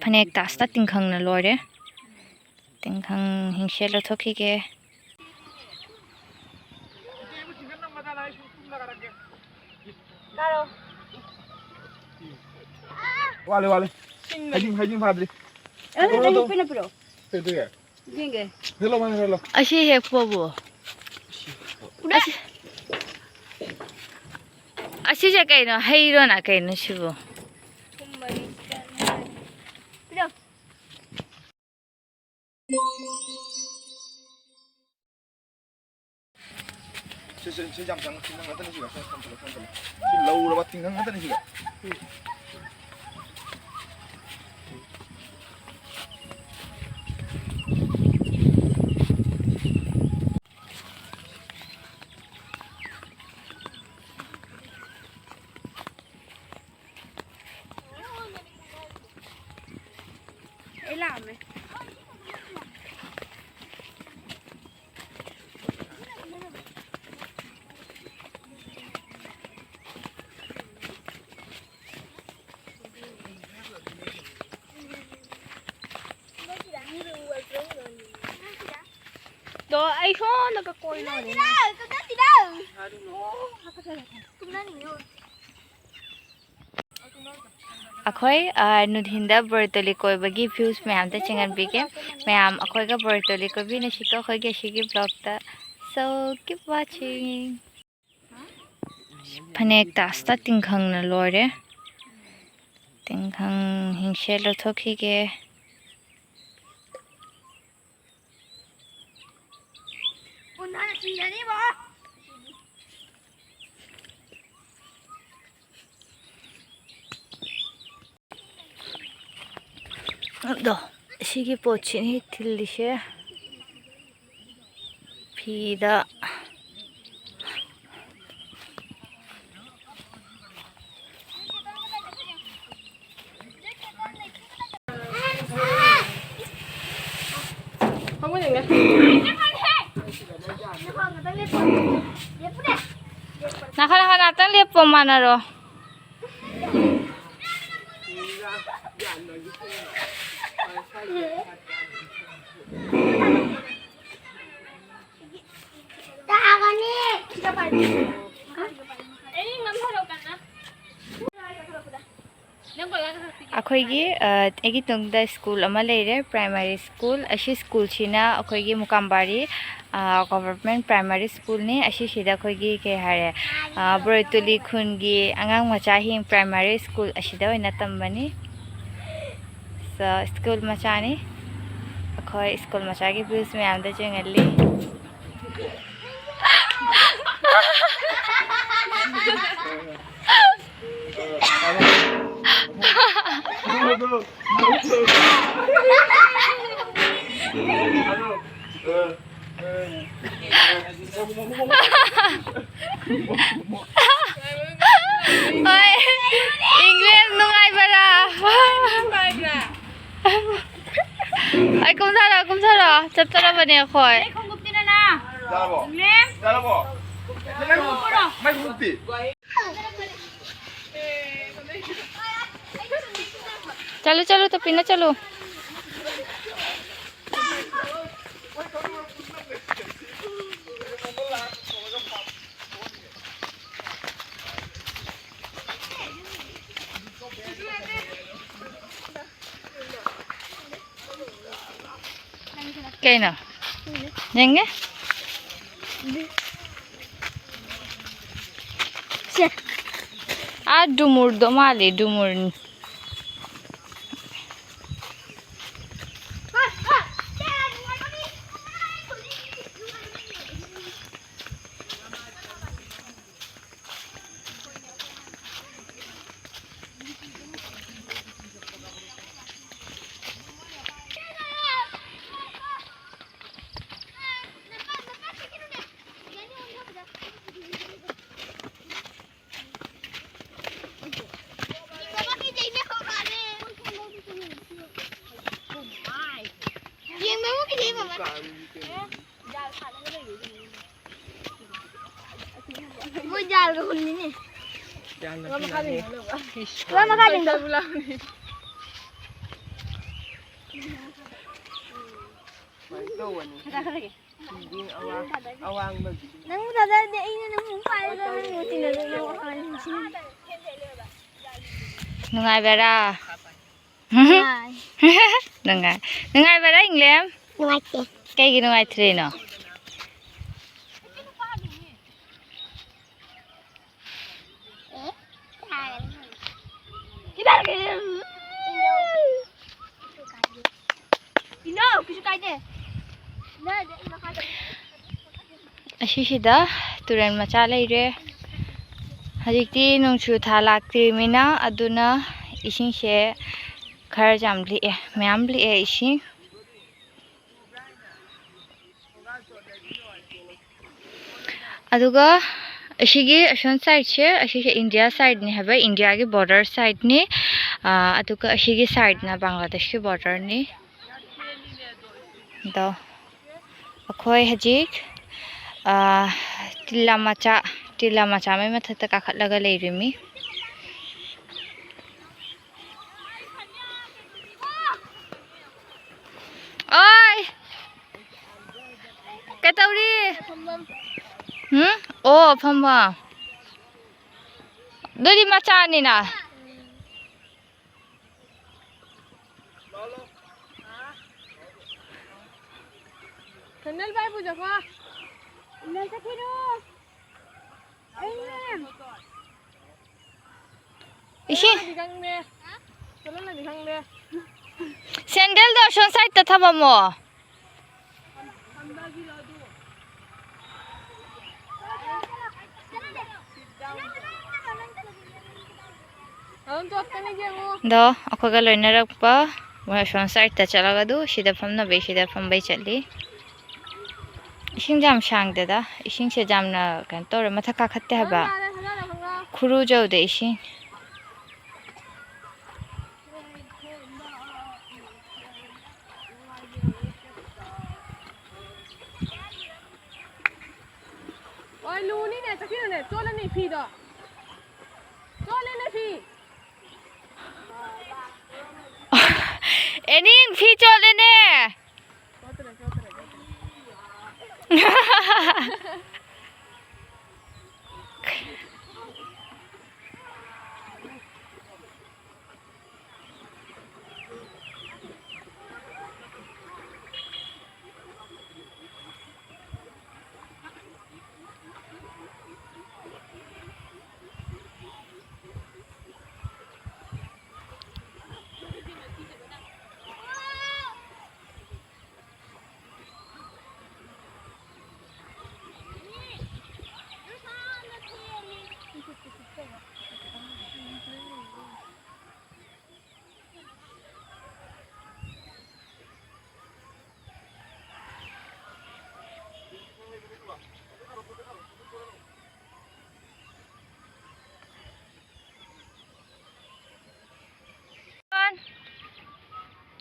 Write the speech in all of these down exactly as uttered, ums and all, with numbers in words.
ꯐꯅꯦꯛ ꯇꯥꯁꯇ ꯇꯤꯡꯈꯪꯅ ꯂꯣꯏꯔꯦ꯫ ꯇꯤꯡꯈꯪ ꯍꯤꯡꯁꯦ ꯂꯧꯊꯣꯛꯈꯤꯒꯦ꯫ ꯋꯥꯠꯂꯤ, ꯋꯥꯠꯂꯤ꯫ ꯍꯩꯖꯤꯡ, ꯍꯩꯖꯤꯡ ꯐꯥꯗ꯭ꯔꯤ꯫ ꯑꯗꯨ ꯅꯪ ꯄꯤꯅ ꯄꯤꯔꯛꯑꯣ꯫ ꯀꯩꯗꯧꯒꯦ? ꯌꯦꯡꯒꯦ꯫ ꯍꯦꯜꯂꯣ, ꯃꯥꯅꯦ, ꯍꯦꯜꯂꯣ꯫ ꯑꯁꯤ ꯍꯦꯛ ꯄꯣꯕꯨ꯫ ꯑꯁꯤ, ꯑꯁꯤꯁꯦ ꯀꯩꯅꯣ? ꯍꯩꯔꯣꯅ ꯀꯩꯅꯣ ꯁꯤꯕꯨ? ꯁꯤ, ꯁꯤ, ꯁꯤ ꯌꯥꯝ ꯆꯪ-, ꯁꯤ ꯅꯪ ꯉꯥꯛꯇꯅꯤ ꯁꯤꯒ꯫ ꯁꯤ ꯊꯝꯖꯜꯂꯣ, ꯊꯝꯖꯜꯂꯣ꯫ ꯁꯤ ꯂꯧꯔꯕ ꯇꯤꯡꯈꯪ ꯉꯥꯛꯇꯅꯤ ꯁꯤꯒ꯫ ꯑꯩ ꯂꯥꯛꯑꯝꯃꯦ꯫ ꯑꯗꯣ ꯑꯩ ꯁꯣꯝꯗꯒ ꯀꯣꯏ ꯂꯣꯏꯔꯦ꯫ ꯑꯩꯈꯣꯏ, ꯑ, ꯅꯨꯡꯊꯤꯟꯗ ꯕꯣꯔꯇꯣꯂꯤ ꯀꯣꯏꯕꯒꯤ views ꯃꯌꯥꯝꯗ ꯆꯤꯡꯍꯟꯕꯤꯒꯦ꯫ ꯃꯌꯥꯝ ꯑꯩꯈꯣꯏꯒ ꯕꯣꯔꯇꯣꯂꯤ ꯀꯣꯏꯕꯤꯅꯁꯤꯀꯣ ꯑꯩꯈꯣꯏꯒꯤ ꯑꯁꯤꯒꯤ vlogꯇ꯫ So, keep watching. ꯐꯅꯦꯛ ꯇꯥꯁꯇ ꯇꯤꯡꯈꯪꯅ ꯂꯣꯏꯔꯦ꯫ ꯇꯤꯡꯈꯪ ꯍꯤꯡꯁꯦ ꯂꯧꯊꯣꯛꯈꯤꯒꯦ꯫ ꯑꯗꯣ ꯁꯤꯒꯤ ꯄꯣꯠꯁꯤꯅꯤ ꯊꯤꯜꯂꯤꯁꯦ꯫ ꯐꯤꯗ꯫ ꯅꯥꯈꯣ, ꯅꯥꯈꯣ, ꯉꯥꯛꯇꯪ ꯂꯦꯞꯄꯣ, ꯃꯥꯟꯅꯔꯣ꯫ ꯑꯩꯈꯣꯏꯒꯤ ꯑ, ꯑꯩꯒꯤ ꯇꯨꯡꯗ ꯁ꯭ꯀꯨꯜ ꯑꯃ ꯂꯩꯔꯦ, ꯄ꯭ꯔꯥꯏꯃꯥꯔꯤ ꯁ꯭ꯀꯨꯜ꯫ ꯑꯁꯤ ꯁ꯭ꯀꯨꯜꯁꯤꯅ ꯑꯩꯈꯣꯏꯒꯤ ꯃꯨꯀꯥꯝꯕꯥꯔꯤ, ꯑ, ꯒꯣꯚꯔꯃꯦꯟ ꯄ꯭ꯔꯥꯏꯃꯥꯔꯤ ꯁ꯭ꯀꯨꯜꯅꯤ꯫ ꯑꯁꯤꯁꯤꯗ ꯑꯩꯈꯣꯏꯒꯤ ꯀꯩ ꯍꯥꯏꯔꯦ, ꯑ, ꯕꯣꯔꯣꯏꯇꯨꯂꯤ ꯈꯨꯟꯒꯤ ꯑꯉꯥꯡ ꯃꯆꯥꯁꯤꯡ ꯄ꯭ꯔꯥꯏꯃꯥꯔꯤ ꯁ꯭ꯀꯨꯜ ꯑꯁꯤꯗ ꯑꯣꯏꯅ ꯇꯝꯕꯅꯤ꯫ So, ꯁ꯭ꯀꯨꯜ ꯃꯆꯥꯅꯤ꯫ ꯑꯩꯈꯣꯏ ꯁ꯭ꯀꯨꯜ ꯃꯆꯥꯒꯤ ꯚ꯭ꯌꯨꯁ ꯃꯌꯥꯝꯗ ꯌꯦꯡꯍꯜꯂꯤ꯫ ꯍꯣꯏ, ꯏꯪꯂꯦꯟ ꯅꯨꯡꯉꯥꯏꯕꯔꯥ? ꯑꯩ ꯀꯨꯝꯊꯔꯣ, ꯀꯨꯝꯊꯔꯣ, ꯆꯠꯇꯣꯔꯕꯅꯦ ꯑꯩꯈꯣꯏ꯫ ꯈꯣꯡꯎꯞꯇꯤꯅ ꯅꯪ꯫ ꯆꯥꯔꯕꯣ? ꯏꯪꯂꯦꯟ꯫ ꯆꯥꯔꯕꯣ? ꯈꯣꯡꯎꯞ ꯄꯨꯔꯣ꯫ ꯃꯥꯏ ꯈꯣꯡꯎꯞꯇꯤ? ꯆꯠꯂꯨ, ꯆꯠꯂꯨ, ꯇꯨꯄꯤꯅ ꯆꯠꯂꯨ꯫ ꯀꯩꯅꯣ? ꯌꯦꯡꯒꯦ꯫ ꯁꯦ꯫ ꯑꯥ ꯗꯨꯃꯨꯔꯗꯣ ꯃꯥꯜꯂꯦ, ꯗꯨꯃꯨꯔꯅꯤ꯫ ꯃꯣꯏ ꯖꯥꯜꯒ ꯍꯨꯜꯂꯤꯅꯦ꯫ ꯂꯝ ꯃꯈꯥꯗ ꯂꯩꯕ꯫ ꯂꯝ ꯃꯈꯥꯗ ꯂꯩꯕ꯫ ꯁꯨꯃꯥꯏꯅ ꯇꯧꯕꯅꯤ꯫ ꯕꯤꯜꯗꯤꯡ ꯑꯋꯥꯡ-, ꯑꯋꯥꯡꯕꯒꯤ꯫ ꯅꯪ ꯊꯥꯖꯔꯗꯤ ꯑꯩꯅ ꯅꯪ ꯄꯥꯏꯔꯒ ꯅꯪ ꯇꯤꯟꯅꯗꯣꯏꯅꯣ ꯍꯥꯏꯔꯤꯁꯤ꯫ ꯅꯨꯡꯉꯥꯏꯕꯔꯥ? ꯅꯨꯡꯉꯥꯏ꯫ ꯅꯨꯡꯉꯥꯏ-, ꯅꯨꯡꯉꯥꯏꯕꯔꯥ, ꯏꯪꯂꯦꯝ? ꯅꯨꯡꯉꯥꯏꯇꯦ꯫ ꯀꯩꯒꯤ ꯅꯨꯡꯉꯥꯏꯇ꯭ꯔꯤꯅꯣ? ꯑꯁꯤꯁꯤꯗ ꯇꯨꯔꯦꯜ ꯃꯆꯥ ꯂꯩꯔꯦ꯫ ꯍꯧꯖꯤꯛꯇꯤ ꯅꯣꯡꯖꯨ ꯊꯥ ꯂꯥꯛꯇ꯭ꯔꯤꯕꯅꯤꯅ, ꯑꯗꯨꯅ ꯏꯁꯤꯡꯁꯦ ꯈꯔ ꯌꯥꯝ ꯂꯤꯛꯑꯦ, ꯃꯌꯥꯝ ꯂꯤꯛꯑꯦ ꯏꯁꯤꯡ꯫ ꯑꯗꯨꯒ ꯑꯁꯤꯒꯤ ꯑꯁꯣꯝ ꯁꯥꯏꯠꯁꯦ, ꯑꯁꯤꯁꯦ ꯏꯟꯗꯤꯌꯥ ꯁꯥꯏꯠꯅꯤ ꯍꯥꯏꯕ, ꯏꯟꯗꯤꯌꯥꯒꯤ ꯕꯣꯔꯗꯔ ꯁꯥꯏꯠꯅꯤ꯫ ꯑꯥ, ꯑꯗꯨꯒ ꯑꯁꯤꯒꯤ ꯁꯥꯏꯠꯅ ꯕꯪꯒ꯭ꯂꯥꯗꯦꯁꯀꯤ ꯕꯣꯔꯗꯔꯅꯤ꯫ ꯑꯗꯣ ꯑꯩꯈꯣꯏ ꯍꯧꯖꯤꯛ, ꯑꯥ, ꯇꯤꯜꯂꯥ ꯃꯆꯥ, ꯇꯤꯜꯂꯥ ꯃꯆꯥ ꯑꯃꯒꯤ ꯃꯊꯛꯇ ꯀꯥꯈꯠꯂꯒ ꯂꯩꯔꯤꯃꯤ꯫ ꯑꯣꯏ! ꯀꯩꯇꯧꯔꯤ? ꯎꯝ? ꯑꯣ, ꯐꯝꯕ꯫ ꯑꯗꯨꯗꯤ ꯃꯆꯥꯅꯤꯅ꯫ ꯁꯦꯟꯗꯜ ꯄꯥꯏ ꯄꯨꯖꯀꯣ꯫ ꯁꯦꯟꯗꯜ ꯆꯠꯈꯤꯅꯨ꯫ ꯑꯩꯅꯦ꯫ ꯏꯁꯤꯡ꯫ ꯆꯠꯂꯝꯃꯗꯤ ꯈꯪꯗꯦ꯫ ꯆꯠꯂꯝꯃꯗꯤ ꯈꯪꯗꯦ꯫ ꯁꯦꯟꯗꯜꯗꯣ ꯑꯁꯣꯝ ꯁꯥꯏꯠꯇ ꯊꯝꯃꯝꯃꯣ꯫ ꯑꯗꯣ ꯑꯩꯈꯣꯏꯒ ꯂꯣꯏꯅꯔꯛꯄ ꯃꯣꯏ ꯑꯁꯣꯝ ꯁꯥꯏꯠꯇ ꯆꯠꯂꯒ ꯑꯗꯨ ꯁꯤꯗ ꯐꯝꯅꯕꯩ ꯁꯤꯗ ꯐꯝꯕꯩ ꯆꯠꯂꯤ꯫ ꯏꯁꯤꯡꯁꯦ ꯌꯥꯝ ꯁꯥꯡꯗꯦꯗ, ꯏꯁꯤꯡꯁꯦ ꯌꯥꯝꯅ ꯀꯩꯅꯣ ꯇꯧꯔꯦ, ꯃꯊꯛ ꯀꯥꯈꯠꯇꯦ ꯍꯥꯏꯕ, ꯈꯨꯔꯨ ꯌꯧꯗꯦ ꯏꯁꯤꯡ꯫ ꯍꯣꯏ, ꯂꯨꯅꯤꯅꯦ, ꯆꯠꯈꯤꯅꯨꯅꯦ, ꯆꯣꯠꯂꯅꯤ ꯐꯤꯗꯣ꯫ ꯑꯦꯅꯤ, ꯐꯤ ꯆꯣꯠꯂꯦꯅꯦ꯫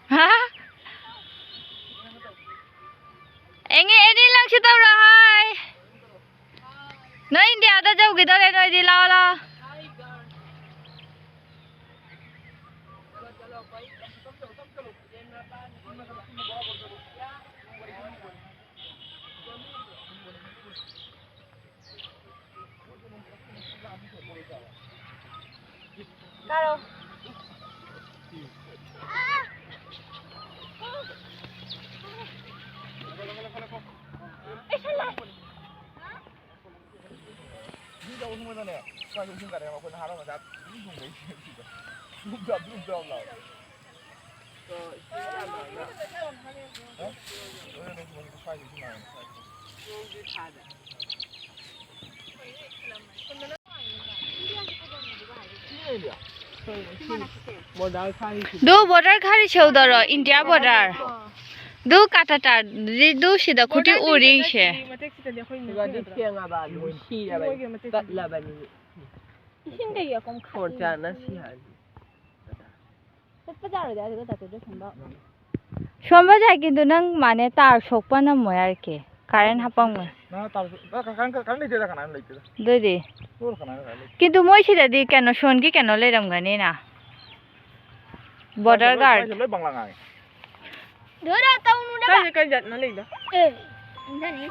ꯍꯥ? ꯑꯦꯅꯤ, ꯑꯦꯅꯤ ꯂꯥꯛꯁꯤ ꯇꯧꯔꯣ, ꯍꯥꯏ꯫ ꯅꯣꯏ ꯏꯟꯗꯤꯌꯥꯗ ꯌꯧꯈꯤꯗꯧꯔꯦ ꯅꯣꯏꯗꯤ, ꯂꯥꯛꯑꯣ, ꯂꯥꯛꯑꯣ꯫ ꯗꯨ border ꯈꯔꯤ ꯁꯦꯎꯗꯔꯣ, India border꯫ ꯗꯨ ꯀꯥꯇꯥ ꯇꯥ, ꯗꯨ ꯁꯤꯗ ꯈꯨꯇꯤ ꯎꯔꯤꯡꯁꯦ꯫ ꯁꯤꯒꯗꯤ ꯊꯦꯡꯉꯕ ꯑꯗꯨ ꯁꯤꯔꯕꯅꯤ꯫ ꯇꯠꯂꯕꯅꯤ꯫ ꯏꯁꯤꯡꯗꯒꯤ ꯑꯩꯈꯣꯏ ꯈꯣꯔ ꯆꯥꯅ ꯁꯤꯍꯜꯂꯤ꯫ ꯆꯠꯄ ꯌꯥꯔꯣꯏꯗ, ꯑꯗꯨꯒ ꯇꯥꯇꯣꯗ ꯁꯨꯝꯕ꯫ ꯁꯣꯝꯕ ꯖꯥꯏ, ꯀꯤꯟꯇꯨ ꯅꯪ ꯃꯥꯅꯦ ꯇꯥꯔ ꯁꯣꯛꯄ ꯅꯝꯃꯣ ꯌꯥꯔꯀꯦ꯫ ꯀꯔꯦꯟ ꯍꯥꯄꯝꯒ꯫ ꯅꯪ ꯇꯥꯔ ꯁꯣꯛ-, ꯅꯪ ꯀꯔꯦꯟ, ꯀꯔꯦꯟ ꯂꯩꯇꯦꯗ, ꯀꯅꯥꯅ ꯂꯩꯇꯦꯗ? ꯑꯗꯨꯗꯤ꯫ ꯅꯣꯏ ꯀꯅꯥꯅ ꯂꯩꯇꯦ? ꯀꯤꯟꯇꯨ ꯃꯣꯏ ꯁꯤꯗꯗꯤ ꯀꯩꯅꯣ, ꯁꯣꯟꯒꯤ ꯀꯩꯅꯣ ꯂꯩꯔꯝꯒꯅꯤꯅ꯫ Border guard꯫ ꯁ꯭ꯋꯥꯏꯁꯦ ꯂꯣꯏ ꯕꯪꯂꯥ ꯉꯥꯡꯉꯦ꯫ ꯙꯣꯔꯥ ꯇꯧꯅꯨꯗꯕ꯫ ꯀꯥꯏꯗ, ꯀꯥꯏ ꯖꯥꯠꯅꯣ ꯂꯩꯗꯣ? ꯑꯦ, ꯏꯟꯊꯅꯤ꯫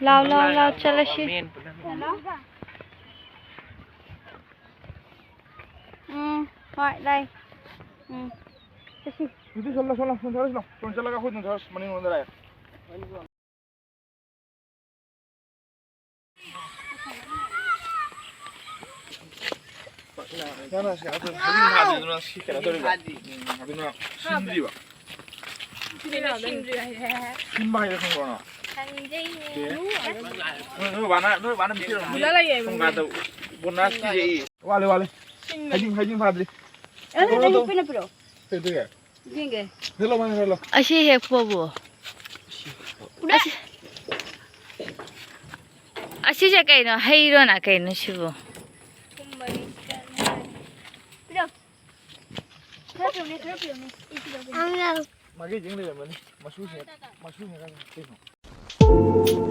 ꯂꯥꯎ, ꯂꯥꯎ, ꯂꯥꯎ, ꯆꯠꯂꯁꯤ꯫ ꯃꯦꯟ ꯄꯨꯂꯞ꯫ ꯍꯜꯂꯣ꯫ ꯎꯝ, ꯍꯣꯏ, ꯂꯩ꯫ ꯎꯝ, ꯆꯠꯁꯤ꯫ ꯑꯗꯨꯗꯤ ꯁꯣꯝꯗ, ꯁꯣꯝꯗ, ꯁꯣꯝꯗ ꯆꯠꯂꯁꯤ ꯂꯥꯎ꯫ ꯁꯣꯝꯗ ꯆꯠꯂꯒ ꯑꯩꯈꯣꯏ ꯑꯗꯨꯝ ꯆꯠꯂꯁꯤ, ꯃꯅꯤꯡꯂꯣꯝꯗ ꯂꯥꯛꯑꯦ꯫ ꯅꯪꯅ ꯁꯤ ꯑꯗꯨ ꯍꯩꯖꯤꯡ ꯐꯥꯗ꯭ꯔꯤꯗꯨꯅ ꯁꯤ ꯀꯩꯅꯣ ꯇꯧꯔꯤꯕ? ꯎꯝ, ꯑꯗꯨꯅ ꯁꯤꯟꯗ꯭ꯔꯤꯕ? ꯁꯤꯟꯕ ꯍꯩꯔ ꯈꯪꯕ꯭ꯔꯣ ꯅꯪ? ꯈꯪꯖꯩꯅꯦ꯫ ꯑꯦ? ꯅꯣꯏ, ꯅꯣꯏ ꯕꯥꯅ, ꯅꯣꯏ ꯕꯥꯅ ꯃꯤꯊꯤ ꯑꯣꯏꯔꯝꯒꯅꯤ꯫ ꯃꯨꯜꯂ ꯂꯩꯌꯦ, ꯁꯣꯝ ꯀꯥꯟꯗ ꯕꯣꯅꯥꯁ ꯄꯤꯔꯛꯏ꯫ ꯋꯥꯠꯂꯤ, ꯋꯥꯠꯂꯤ꯫ ꯁꯤꯟꯕ꯫ ꯍꯩꯖꯤꯡ, ꯍꯩꯖꯤꯡ ꯐꯥꯗ꯭ꯔꯤ꯫ ꯑꯦ, ꯅꯠꯇꯦ, ꯇꯧꯔꯣ, ꯅꯪ ꯇꯧꯔꯣ꯫ ꯄꯤꯔꯛꯑꯣ, ꯄꯤꯔꯛꯑꯣ꯫ ꯀꯩꯗꯧꯒꯦ? ꯌꯦꯡꯒꯦ꯫ ꯍꯦꯛꯂꯣ, ꯃꯥꯅ ꯍꯦꯛꯂꯣ꯫ ꯑꯁꯤ ꯍꯦꯛꯄꯕꯨ꯫ ꯑꯁꯤ, ꯑꯁꯤꯁꯦ ꯀꯩꯅꯣ? ꯍꯩꯔꯣꯅ ꯀꯩꯅꯣ ꯁꯤꯕꯨ? ꯄꯤꯔꯛꯑꯣ꯫ ꯈꯔ ꯄꯤꯔꯝꯃꯦ, ꯈꯔ ꯄꯤꯔꯝꯃꯦ꯫ ꯑꯩ ꯄꯤꯔꯝꯃꯦ꯫ ꯃꯥꯒꯤ ꯌꯦꯡ ꯂꯩꯔꯝꯃꯅꯤ꯫ ꯃꯆꯨꯁꯦ, ꯃꯆꯨꯁꯦ ꯀꯩꯅꯣ?